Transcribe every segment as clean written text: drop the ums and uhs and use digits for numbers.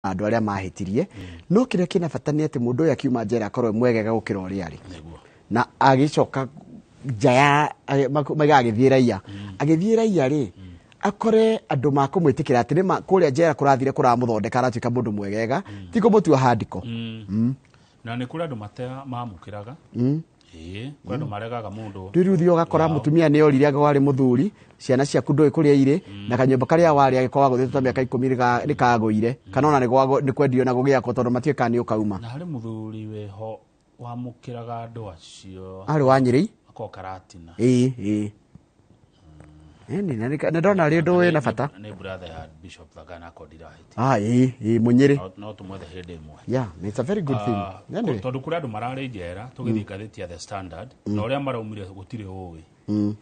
Andũ arĩa mahĩtirie, no kĩrĩa kĩna bata nĩ atĩ mũndũ ũyũ akiuma njera akorwo e mwegega gũkĩra ũrĩa arĩ. Na agĩcoka nja ya maigaga agĩthiĩ raia, agĩthiĩ raia rĩ, akore andũ makũmwĩtĩkĩra atĩ nĩma kũrĩa njera kũrathire kũramũthondeka, aratuĩka mũndũ mwegega, ti kũmũtua handiko. Na nĩ kũrĩ andũ mamũkĩraga, ĩĩ, kũrĩ andũ maregaga mũndũ. Rĩu ũthiĩ ũgakora mũtumia nĩ orire angĩkorwo arĩ mũthuri, ciana ciaku ndũĩ kũrĩa irĩ, na kanyũmba karĩa warĩ angĩkorwo wagũthĩtwo ta mĩaka 10 nĩ kagũire, kana ona nĩ kwendio na gũgĩakwo, tondũ matiũĩ kana nĩ ũkauma. Na harĩ mũthuri wĩho wamũkĩraga andũ acio. Arĩ wa Nyĩrĩ. Akorwo Karatina. Ĩĩ. Ĩni, na nĩ ndona arĩ ũndũ wĩna bata. Nĩ brother ya Bishop Thagana akorwo ndirahĩtia. Ah, ĩĩ, Mũnyĩrĩ. No tũmwethe hĩndĩ ĩmwe. Yeah, it's a very good thing. Anyway. Tondũ kũrĩ andũ mararĩ njera, tũgĩthiĩ ngathĩti ya The Standard, na ũrĩa maraumire gũtirĩ ũĩ,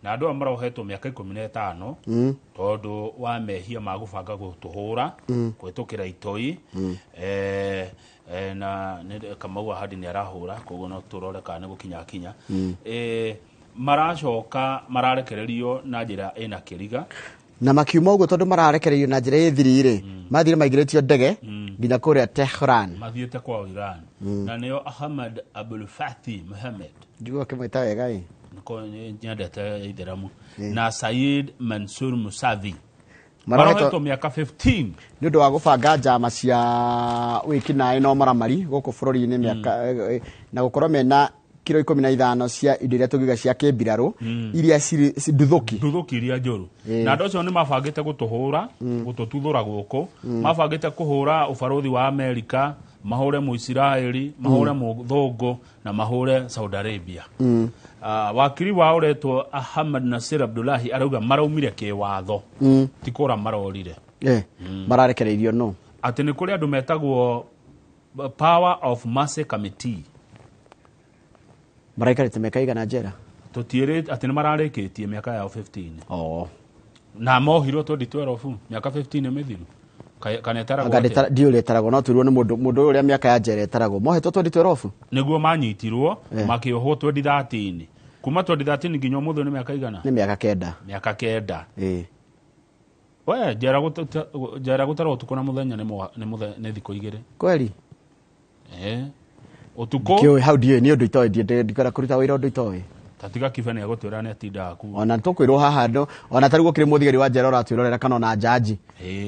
na andũ aya marohetwo mĩaka 15 tondũ wa mehia ma gũbanga gũtũhũra kũhĩtũkĩra itoi. Na Kamau Ahadi nĩ arahũra, koguo no tũrore kana nĩ gũkinya akinya. Maracoka mararekererio na njĩra ĩna kĩriga. Na makiuma ũguo, tondũ mararekereirio na njĩra ĩ thiri rĩ, mathire maingĩrĩtio ndege nginya kũrĩa Tehran. Mathiĩte kwao Iran, na nĩo Ahmad Abulfathi Muhammad. Njiguo kĩmwĩta wega ĩ. Nĩko nyendete itheramu, na Said Mansur Musavi. Marohetwo marohetwo mĩaka 15 nĩ ũndũ wa gũbanga njama cia wĩkinaĩ na ũmaramari gũkũ bũrũri-inĩ mĩaka na gũkorwo mena kiro 15 cia indo iria tũngiuga cia kĩmbirarũ, iria cirĩ nduthũki. Nduthũki iria njũru. Na andũ acio nĩ mabangĩte gũtũhũra, gũtũtuthũra gũkũ, mabangĩte kũhũra ũbarũthi wa Amerika, mahũre Mũisiraeli, mahũre mũthũngũ na mahũre Saudi Arabia. Wakiri wao ũretwo Ahmad Nasir Abdullahi arauga maraumire kĩwatho, ti kũra marorire. Mararekereirio no atĩ nĩ kũrĩ andũ metagwo Power of Mercy Committee. Maraikarĩte mĩaka igana njera? Tũtiĩrĩ atĩ nĩ mararĩkĩtie mĩaka yao 15. Oh. Na mohirwo 2012, mĩaka 15 mĩthiru. Kana ĩtaragwo Anga atĩa? Ndiũĩ ũrĩa ĩtaragwo, no twĩrwo nĩ mũndũ ũyũ ũrĩa mĩaka ya njera ĩtaragwo. Mohetwo 2012. Nĩguo manyitirwo, makĩohwo 2013. Kuma 2013 nginya ũmũthĩ nĩ mĩaka igana? Nĩ mĩaka 9. Mĩaka 9. Ĩĩ. We njera njera gũtarwo ũtukũ na mũthenya nĩ thikũ 2. Kweli? Eh. Ũtukũ. Kĩũĩ hau ndiũĩ, nĩ ũndũ itoĩ, ndikwenda kũruta wĩra ũndũ itoĩ. Tatiga kibe nĩ egũtwĩra nĩ atindaga kuo. Ona tũkwĩrwo haha andũ, ona tarĩu gũkĩrĩ mũthigari wa njera ũratwĩrorera kana ona njanji,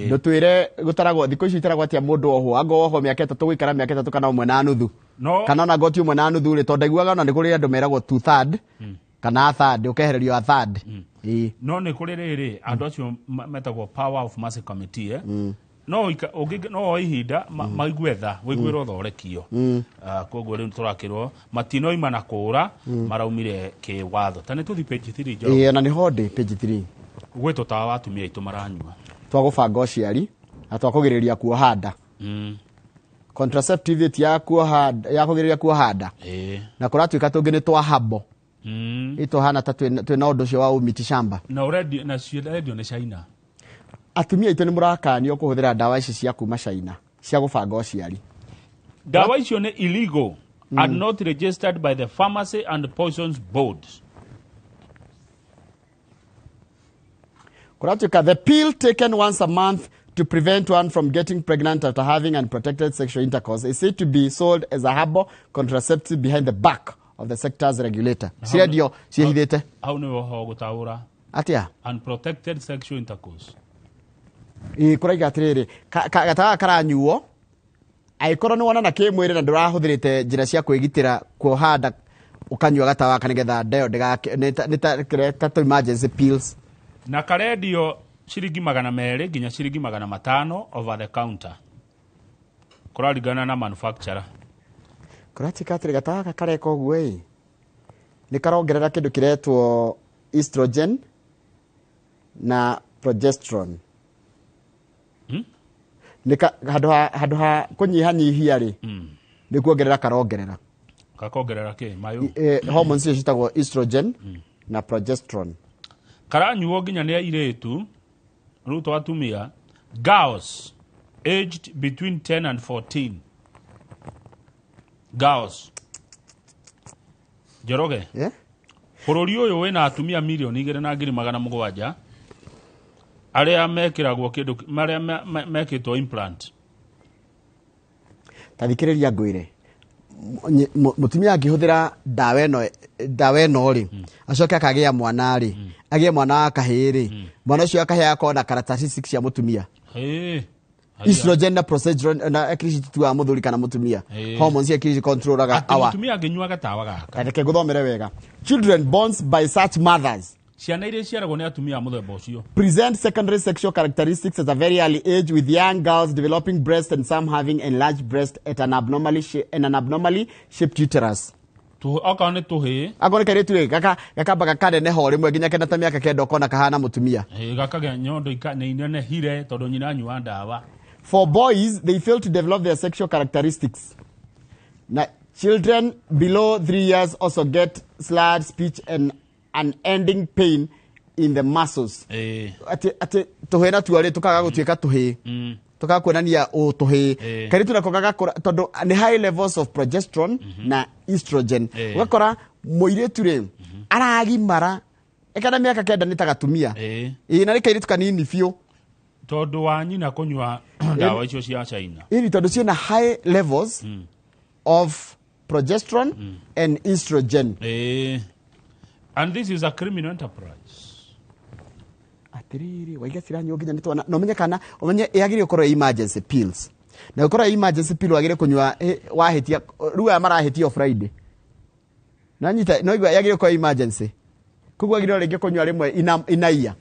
ndũtwĩre gũtaragwo thikũ ici itaragwo atĩa mũndũ ohwo, anga ohwo mĩaka 3 gũikara mĩaka 3 kana 1.5. No Kana ona ngoti 1.5 rĩ, tondũ ndaiguaga ona nĩ kũrĩ andũ meragwo two third kana a third, ũkehererio a third. Ĩĩ. No nĩ kũrĩ rĩrĩ andũ acio metagwo Power of Mercy Committee, eh? No no oe ihinda maigue tha, wĩiguĩrwo tha ũrekio. Koguo rĩu tũrakĩrwo matinoima na kũra, maraumire kĩwatho. Ta nĩ tũthi page 3, Njoroge. Ĩĩ, ona nĩho ndĩ page 3. Gwĩ tũtawa wa atumia aitũ maranyua. Twa gũbanga ũciari na twa kũgirĩrĩria kuoha nda. Contraceptive ti ya kuoha nda, ya kũgirĩrĩria kuoha nda. Na kũratuĩka tũngĩ nĩ twa habo. Ĩtũhana ta twĩna ũndũ ũcio wa ũmiti shamba. Na ũrendio, na cirendio nĩ China. Atumia aitũ nĩ mũrakanio kũhũthĩra ndawa ici cia kuma China cia gũbanga ũciari. Ndawa icio nĩ illegal and not registered by the Pharmacy and Poisons Board. Kũratuĩka the pill taken once a month to prevent one from getting pregnant after having unprotected sexual intercourse is said to be sold as a herbal contraceptive behind the back of the sector's regulator. Cirendio ciĩhithĩte. Hau nĩho ho gũtaũra. Atĩa? Unprotected sexual intercourse. Ĩĩ, kũraiga atĩrĩrĩ, gatawa karanyuo angĩkorwo nĩ wonana kĩmwĩrĩ na ndũrahũthĩrĩte njĩra cia kwĩgitĩra kuoha nda, ũkanyua gatawa gaka nĩgetha nda ĩyo ndĩgake, nĩ ta kĩrĩa ta tũ emergency pills. Na karendio ciringi 200 nginya ciringi 500 over the counter, kũraringana na manufacturer. Kũratuĩka atĩrĩ, gatawa gaka kareka ũguo ĩ, nĩ karongerera kĩndũ kĩretwo estrogen na progesterone. Nĩ handũ ha kũnyihanyihia rĩ, nĩ kuongerera karongerera. Gakongerera kĩ mayũ? Hormones icio ciĩtagwo estrogen na progesterone. Karanyuo nginya nĩ airĩtu rĩu to atumia, girls aged between 10 and 14, girls, Njoroge. Yeah? Bũrũri ũyũ wĩna atumia 2,700,000 arĩa mekĩragwo kĩndũ, marĩa mekĩtwo implant. Ta thikĩrĩria ngwĩre, mũtumia angĩhũthĩra ndawa ĩno, ndawa ĩno rĩ, acoke akagĩa mwana rĩ, agĩe mwana wa kahĩĩ rĩ, mwana ũcio wa kahĩĩ agakorwo na characteristics cia mũtumia. Ĩĩ. Estrogen na progesterone na ekiricituaga mũthuri kana mũtumia. Hormones cia ekiriciti controlaga Atĩ our mũtumia angĩnyua gatawa gaka. Reke ngũthomere wega. Children born by such mothers Ciana iria iciaragwo nĩ atumia a mũthemba ũcio present secondary sexual characteristics at a very early age, with young girls developing breasts and some having enlarged breast at an abnormally and an abnormally shaped uterus. Okorwo nĩ tũhĩĩ. Akorwo nĩ kairĩtu rĩ, gakamba gakaneneha o rĩmwe nginya kena ta mĩaka 9 ũkona kahana mũtumia. Ĩĩ, gakagĩa nyondo nĩ inenehire tondũ nyina anyua ndawa. For boys, they fail to develop their sexual characteristics. Na children below 3 years also get slurred speech and unending pain in the muscles. Atĩ tũhĩĩ natuo rĩ, tũkaga gũtuĩka tũhĩĩ. Tũkaga kuonania ũ tũhĩĩ. Kairĩtu nako gagakũra tondũ nĩ high levels of progesterone na estrogen. Ũgakora mũirĩtu rĩ, aragimara ekana mĩaka 9 nĩ ta gatumia. Ĩĩ, na nĩ kairĩtu kanini biũ. Tondũ wa nyina kũnyua ndawa icio cia China. Ĩni tondũ ciĩna high levels of progesterone and estrogen. And this is a criminal enterprise. Atiriri, waiga ciranyuo nginya nĩ twana. Na ũmenye kana, ũmenye yagĩrĩirwo gũkorwo ĩ emergency pills. Na gũkorwo ĩ emergency pill wagĩrĩirwo kũnyua, wahĩtia, rĩu aya marahĩtia o Friday. Na nyita, no igua yagĩrĩirwo gũkorwo ĩ emergency. Koguo wagĩrĩirwo rĩngĩ kũnyua rĩmwe inaia.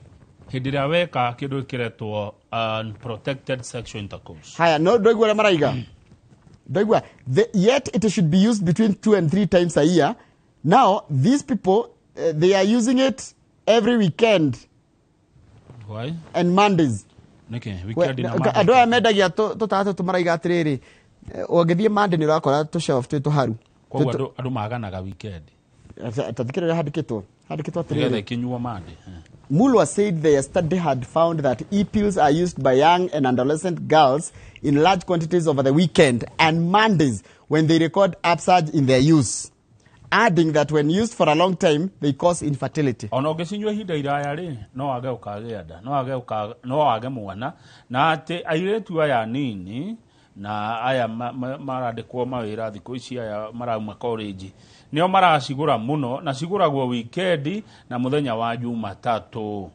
Hĩndĩ ĩrĩa weka kĩndũ kĩretwo unprotected sexual intercourse. Haya, no ndoigua ũrĩa maraiga. Ndoigua, yet it should be used between 2 and 3 times a year. Now, these people, they are using it every weekend. Why? And Mondays. Nĩkĩ? Weekend na Monday. Andũ aya mendagia tũtatũ tũmaraiga atĩrĩrĩ, ũngĩthiĩ Monday nĩ ũrakora tũ shelf twĩ tũharu. Koguo andũ maganaga weekend. Ta thikĩrĩria handĩkĩtwo. Handĩkĩtwo atĩrĩrĩ. Nĩgetha ĩkĩnyuo Monday. Mulwa said their study had found that e-pills are used by young and adolescent girls in large quantities over the weekend and Mondays when they record upsurge in their use, adding that when used for a long time, they cause infertility. Ona ũngĩcinyua ihinda iraya rĩ, no wage ũkagĩa nda, no wage mwana, na atĩ airĩtu aya nini na aya marandĩkwo mawĩra thikũ ici, aya marauma college, nĩo maracigũra mũno, na cigũragwo weekend na mũthenya wa Jumatatũ.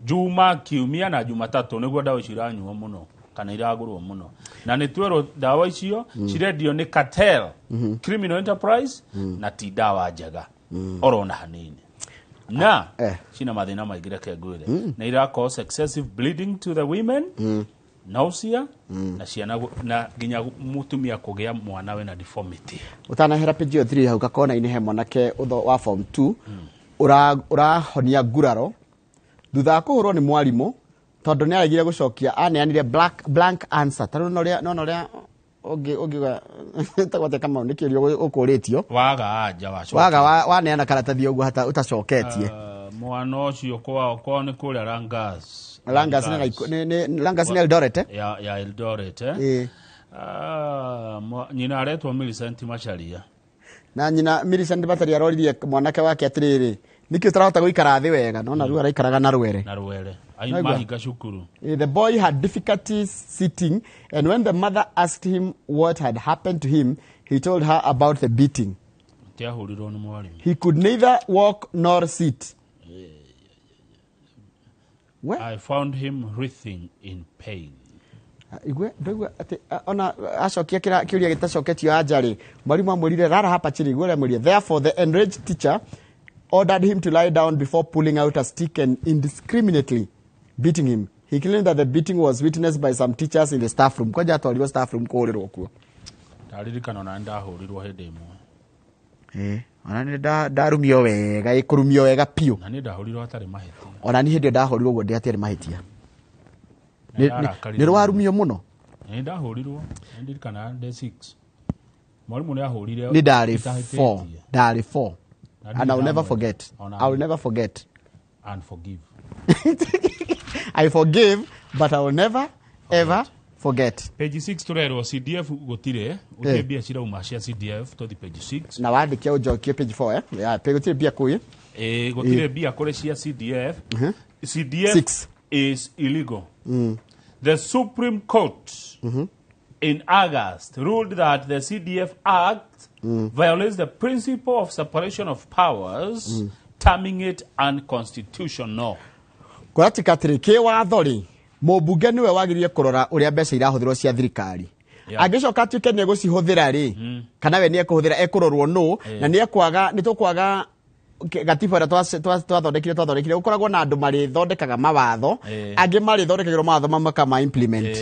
Juma, Kiumia na Jumatatũ nĩguo ndawa icio iranyuo mũno kana iragũrwo mũno. Na nĩ twerwo ndawa icio cirendio nĩ cartel, criminal enterprise, na ti ndawa njega orona hanini. Na cina mathĩna maingĩ, reke ngwĩre. Na ira cause excessive bleeding to the women, nausea, na ciana na nginya mũtumia kũgĩa mwana wĩna deformity. Ũtanahera page ĩyo 3 hau gakona-inĩ he mwanake ũtho wa form 2 ũrahonia nguraro thutha wa kũhũrwo nĩ mwarimũ tondũ nĩ aregire gũcokia, aneanire blank answer. Ta rĩu no ũrĩa ũngĩuga, ta gwate Kamau, nĩ kĩũria ũkũrĩtio. Waga anja, wacokia. Waga waneana karatathi ũguo hata ũtacoketie. Mwana ũcio kwao nĩ kũrĩa Langas. Langas nĩ Gaiko, nĩ Langas nĩ Eldoret, eh? Ya Eldoret, eh? Ĩĩ. Nyina aretwo Millicent Macharia. Na nyina Millicent Macharia aroririe mwanake wake atĩrĩrĩ, nĩkĩ ũtarahota gũikara thĩ wega? Nona rĩu araikaraga na rwere. Na rwere. Ai, Naigua. mahinga cukuru. The boy had difficulties sitting, and when the mother asked him what had happened to him, he told her about the beating. Tiahũrirwo nĩ mwarimũ. He could neither walk nor sit. We? I found him writhing in pain. Igwe, ndoigua atĩ, ona acokia kĩũria gĩtacoketio anja rĩ, mwarimũ amwĩrire rara hapa chini, igwe ũrĩa amwĩrire. Therefore, the enraged teacher ordered him to lie down before pulling out a stick and indiscriminately beating him. He claimed that the beating was witnessed by some teachers in the staff room. Kwanja atwarirwo staff room kũhũrĩrwo kuo. Ndaririkana ona nĩndahũrirwo hĩndĩ ĩmwe. Ona nĩ ndarumio wega, ĩ, kũrumio wega piũ. Na niĩ ndahũrirwo hatarĩ mahĩtia. Ona niĩ hĩndĩ ĩyo ndahũrirwo ũguo ndĩ hatarĩ mahĩtia. Na ndarakarirwo Nĩ rwarumio mũno? Nĩ ndahũrirwo, nĩ ndirikana ndĩ 6. Mwarimũ nĩ ahũrire Nĩ ndarĩ itahĩtĩtie. 4. Ndarĩ 4. Na And I will never ndamwenda. forget. Ona I will never forget. And forgive. I forgive, but I will never, ever forget. Page 6 turerwo CDF gutire, gutire mbia cirauma cia CDF, tuthi page 6. Na wandike unjokie page 4, eh? Yeah, page gutire mbia kuu, eh? Gutire mbia kuri cia CDF. CDF 6. is illegal. The Supreme Court In August ruled that the CDF Act violates the principle of separation of powers, terming it unconstitutional. Kũratika atĩrĩ, kĩwatho rĩ, mũmbunge nĩwe wagĩrĩire kũrora ũrĩa mbeca irahũthĩrwo cia thirikari. Angĩcoka atuĩke nĩ egũcihũthĩra rĩ, kana we nĩ ekũhũthĩra, ekũrorwo nũ, na nĩ ekwaga, nĩ tũkwaga gatiba ĩrĩa twathondekire gũkoragwo na andũ marĩthondekaga mawatho, angĩ marĩthondekagĩrwo mawatho makama implement.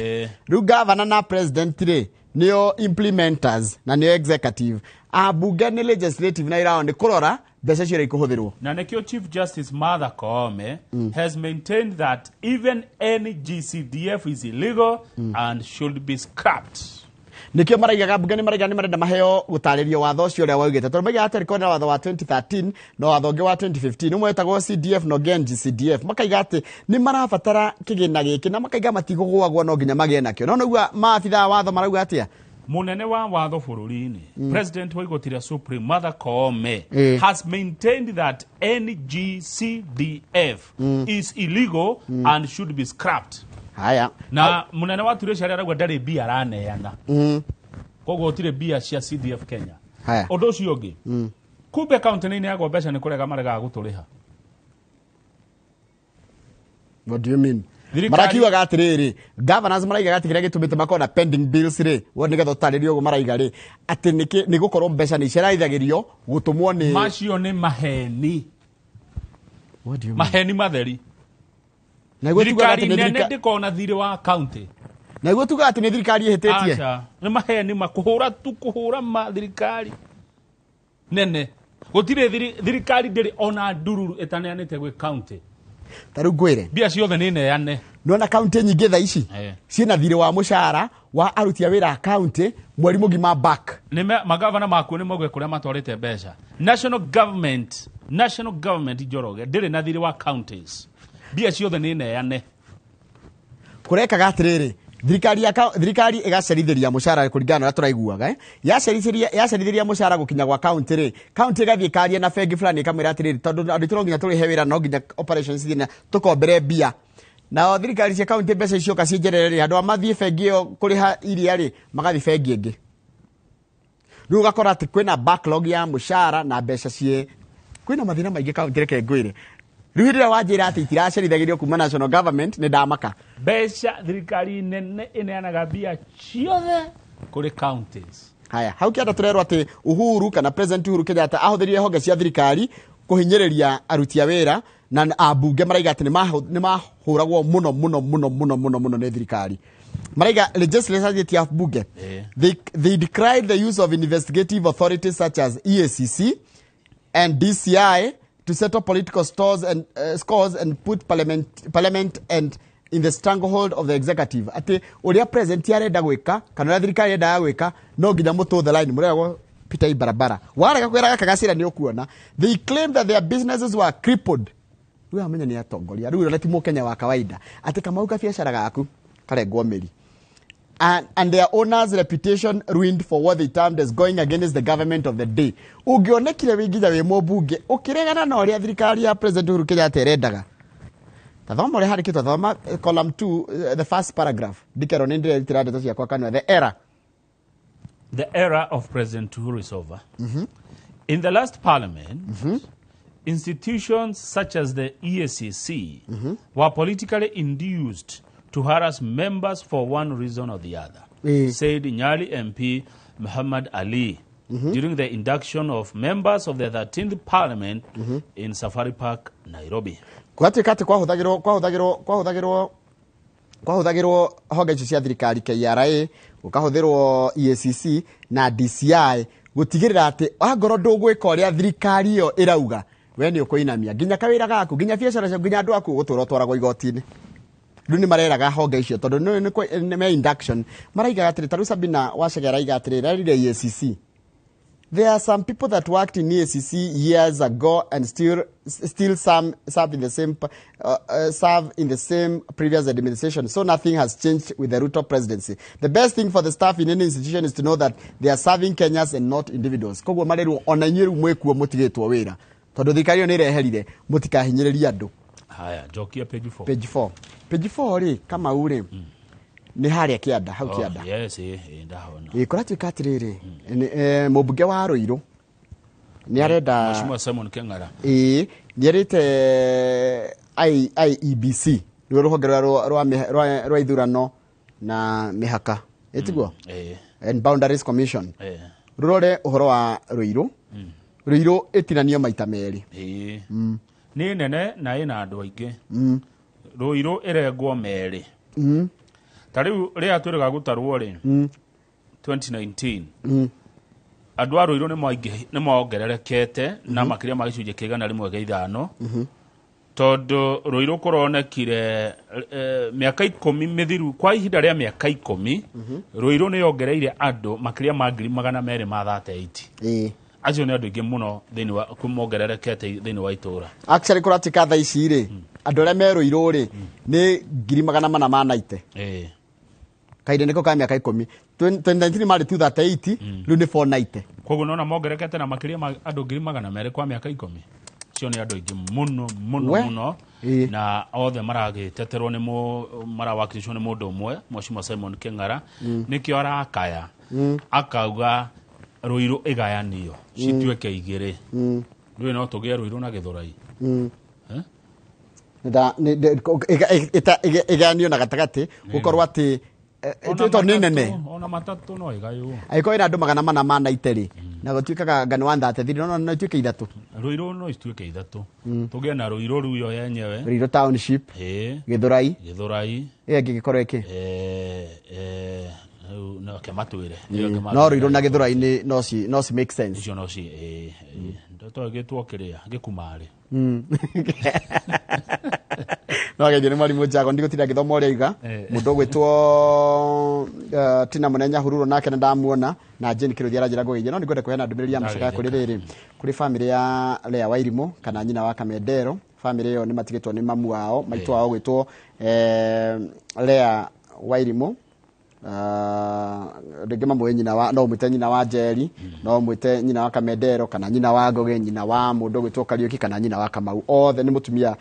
Rĩu gavana na president rĩ, nĩo implementers na nĩo executive. Ambunge nĩ legislative na ĩrao nĩ kũrora mbeca icio iria ikũhũthĩrwo. Na nĩkĩo Chief Justice Martha Koome has maintained that even NGCDF is illegal and should be scrapped. Nikio maraigaga mbunge nĩ maraiga nĩ marenda maheo gũtarĩrio watho ũcio ũrĩa waugĩte, tondũ maigaga atĩ kwĩna watho wa 2013 na watho ũngĩ wa 2015, ũmwe wetagwo CDF na ũngĩ NGCDF. Makaiga atĩ nĩ marabatara kĩgĩna gĩkĩ na makaiga matigũgwagwo no nginya magĩe nakĩo. No nĩguo maabithaa watho marauga atĩa? Munene wa watho bũrũri-inĩ, President wa igoti rĩa Supreme Martha Koome has maintained that NGCDF is illegal and should be scrapped. Haya. Na munene wa judiciary arauga ndarĩ mbia araneana, koguo gũtirĩ mbia cia CDF Kenya. Haya. Ũndũ ũcio ũngĩ, kumbe kaunti nĩ ineagwo mbeca nĩ kũrega maregaga gũtũrĩha. What do you mean? Thirikari- Marakiugaga atĩrĩrĩ, governors maraigaga atĩ kĩrĩa gĩtũmĩte makorwo na pending bills rĩ, wo nĩgetha ũtarĩrie ũguo maraiga rĩ, atĩ nĩ gũkorwo mbeca nĩ icerithagĩrio gũtũmwo nĩ Macio nĩ maheni. What do you mean? Maheni matheri. Na iguo tugaga Thirikari atĩ nĩ nene ndĩkoragwo na thirĩ wa kaunti. Na iguo tugaga atĩ nĩ thirikari ĩhĩtĩtie. Aca, nĩ maheni ma kũhũra tu, kũhũra ma thirikari nene gũtirĩ thirikari ndĩrĩ ona ndururu ĩtaneanĩte gwĩ kaunti. Ta rĩu ngwĩre, Mbia ciothe nĩ neane. Nona kaunti nyingĩ thaa ici ciĩna thirĩ wa mũcara wa aruti a wĩra a kaunti mweri mũgima back. Nĩ magavana makuo nĩ mauge kũrĩa matwarĩte mbeca. National government, Njoroge, ndĩrĩ na thirĩ wa counties, mbia ciothe nĩ neane. Kũrekaga atĩrĩrĩ, thirikari ya thirikari ĩgacerithĩria mũcara kũringana na ũrĩa tũraiguaga, eh? Yacerithĩria mũcara gũkinya gwa kaunti rĩ, kaunti ĩgathiĩ ĩkaria na bengi fulani ĩkamwĩra atĩrĩrĩ, tondũ andũ aitũ no nginya tũrĩhe wĩra, no nginya operations ithiĩ na tũkombere mbia. Nao thirikari cia kaunti mbeca icioka ciĩnjerere rĩ, handũ ha mathiĩ bengi ĩyo kũrĩha iria rĩ, magathiĩ bengi ĩngĩ. Rĩu ũgakora atĩ kwĩna backlog ya mũcara na mbeca ciĩ kwĩna mathĩna maingĩ kaunti. Reke ngwĩre, rĩu hĩndĩ ĩrĩa wanjĩra atĩ itiracerithagĩrio kuma national government, nĩ ndamaka. Mbeca thirikari nene ĩneanaga mbia ciothe kũrĩ counties. Haya, hau kĩanda tũrerwo atĩ Uhuru kana President Uhuru Kenyatta ahũthĩrire honge cia thirikari kũhinyĩrĩria aruti a wĩra, na ambunge maraiga atĩ nĩ mahũragwo mũno mũno mũno mũno mũno mũno nĩ thirikari. Maraiga legislature ya bunge, they decried the use of investigative authorities such as EACC and DCI to settle political stores and scores and put parliament and in the stranglehold of the executive. Atĩ ũrĩa president arenda gwĩka kana ũrĩa thirikari yendaga gwĩka no nginya mũtũ the line mũreragwo pita barabara, warega kwĩra gaka gacĩra nĩ ũkuona. They claim that their businesses were crippled. Rĩu amenya nĩ atongoria rĩu, ona ti mũkenya wa kawaida, atĩ kamau kabiacara gaku karengwo mĩri and their owners' reputation ruined for what they termed as going against the government of the day. Ũngĩonekire wĩ nginya wĩ mũmbunge ũkĩregana na ũrĩa thirikari ya President Uhuru Kenyatta ĩrendaga. Ta thoma ũrĩa handĩkĩtwo, thoma column 2, the first paragraph. Ndikerwo nĩ ndĩrerutĩra ndeto ciakwa kanua. The era. The era of President Uhuru is over. In the last parliament, institutions such as the EACC were politically induced to harass members for one reason or the other, said Nyali MP Muhammad Ali during the induction of members of the 13th Parliament in Safari Park, Nairobi. Gwatuĩka atĩ kwahũthagĩrwo honge icio cia thirikari, KRA, gũkahũthĩrwo EACC na DCI gũtigĩrĩra atĩ angorwo ndũgwĩka ũrĩa thirikari ĩyo ĩrauga, we nĩ ũkũinamia nginya kawĩra gaku, nginya biacara ciaku, nginya andũ aku gũtũra ũtwaragwo igoti-inĩ. Rĩu nĩ mareraga honge icio tondũ nĩ me induction maraigaga atĩrĩ, ta rĩu Sabina Wacege araiga atĩrĩ, rarire EACC. There are some people that worked in EACC years ago and still some serve in the same previous administration. So nothing has changed with the Ruto presidency. The best thing for the staff in any institution is to know that they are serving Kenyans and not individuals. Koguo marerwo ona inyuĩ rĩu mwĩkuo mũtigĩtwo wĩra tondũ thirikari ĩyo nĩ ĩreherire, mũtikahinyĩrĩrie andũ. Haya, njokia page 4. Page 4, page 4 rĩ, Kamau rĩ, Nĩ harĩa kĩanda, hau kĩanda. Yes, ĩ ndahona. Ĩ kũratuĩka atĩrĩrĩ, mũmbunge wa Rũirũ nĩ arenda Mheshimiwa Simon Keng'ara. Ĩĩ, nĩ erĩte IEBC, nĩruo rũhonge rũrĩa rwa ithurano na mĩhaka, ĩtiguo? Ĩ. And Boundaries Commission, Ĩ. rũrore ũhoro wa Rũirũ. Rũirũ ĩtinanio maita merĩ. Ĩ, nĩ nene na ĩna andũ aingĩ. Rũirũ ĩrengwo merĩ. Ta rĩu rĩrĩa twĩrĩga gũtarwo rĩ, 2019, andũ a Rũirũ nĩ mongererekete na makĩria ma gĩcunjĩ kĩa 105, tondũ Rũirũ kũronekire mĩaka 10 mĩthiru, kwa ihinda rĩa mĩaka 10, Rũirũ nĩ yongereire andũ makĩria ma 238,000. Acio nĩ andũ aingĩ mũno thĩinĩ wa mongererekete thĩinĩ wa itũũra. Actually kũratuĩka thaa ici rĩ, andũ arĩa me Rũirũ rĩ nĩ 490,000. Kahinda nĩko ka mĩaka 10, 2019 marĩ 238, rĩu nĩ 490. Koguo nona mongererekete na makĩria ma andũ 200,000 kwa mĩaka 10. Cio nĩ andũ aingĩ mũno mũno mũno. Na othe maragĩteterwo nĩ marawakilishwo nĩ mũndũ ũmwe, Mheshimiwa Simon Keng'ara. Nĩkĩo arakaya akauga Rũirũ ĩgayanio cituĩke igĩrĩ. Rĩu no tũgĩe Rũirũ na Gĩthũrai. Eh? Ĩgayanio na gatagatĩ, gũkorwo atĩ Ona tondũ nĩ nene. Ona matatũ no ĩgaywo. Angĩkorwo ĩna andũ 490 rĩ, na gũtuĩkaga anga nĩ 133, no ituĩke ithatũ. Rũirũ no ituĩke ithatũ, tũgĩe na Rũirũ rĩu yo yenyewe. Rũirũ Township. Gĩthũrai. Gĩthũrai. Ĩyo ĩngĩ ĩgĩkorwo ĩkĩ Rĩu no ke matwĩre. No Rũirũ na Gĩthũrai nĩ no ci make sense. Icio no ci ndoto gĩtwo kĩrĩa gĩkumarĩ. No geithio nĩ mwarimũ Njago, ndigũtinda ngĩthoma ũrĩa aiga. Mũndũ ũgwĩtwo Tina Mũnene Nyahururu nake nĩ ndamuona, na Jane Kĩrũthia aranjĩra ngũgeithia, no nĩngwenda kũheana ndũmĩrĩri ya mũcakaya kũrĩ rĩrĩ, kũrĩ bamĩrĩ ya Lea Wairimũ kana nyina wa Kamendero. Bamĩrĩ ĩyo nĩ matigĩtwo nĩ mamu wao, maitũ wao gwĩtwo Lea Wairimũ. Rĩngĩ mamũĩ nyina wa, no ũmwĩte nyina wa Njeri, no ũmwĩte nyina wa Kamendero, kana nyina wa Ngũgĩ, nyina wa mũndũ ũgwĩtwo Kariũki, kana nyina wa Kamau. Othe nĩ mũtumia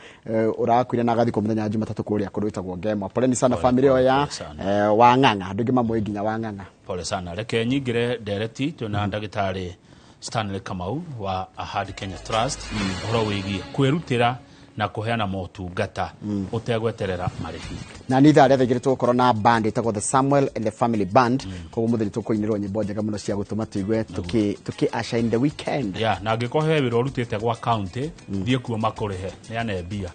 ũrakuire na agathikwo mũthenya wa Jumatatũ kũrĩa kũndũ gwĩtagwo Ngemwa. Poleni sana Pole, famĩlĩ ĩyo ya pole sana. Wang'ang'a, andũ aingĩ mamũĩ nginya Wang'ang'a. Pole sana. Reke nyingĩre ndereti twĩna ndagĩtarĩ Stanley Kamau wa Ahadi Kenya Trust, ũhoro wĩgiĩ kwĩrutĩra na kũheana motungata ũtegweterera marĩhi. Na nĩ ithaa rĩa 2:00 tũgũkorwo na band ĩtagwo The Samuel and the Family Band. Koguo mũthenya tũkũinĩrwo nyĩmbo njega mũno cia gũtũma tũigue tũkĩ usher in the weekend. Ya, na angĩkorwo he wĩra ũrutĩte gwa county, thiĩ kuo makũrĩhe, neane mbia.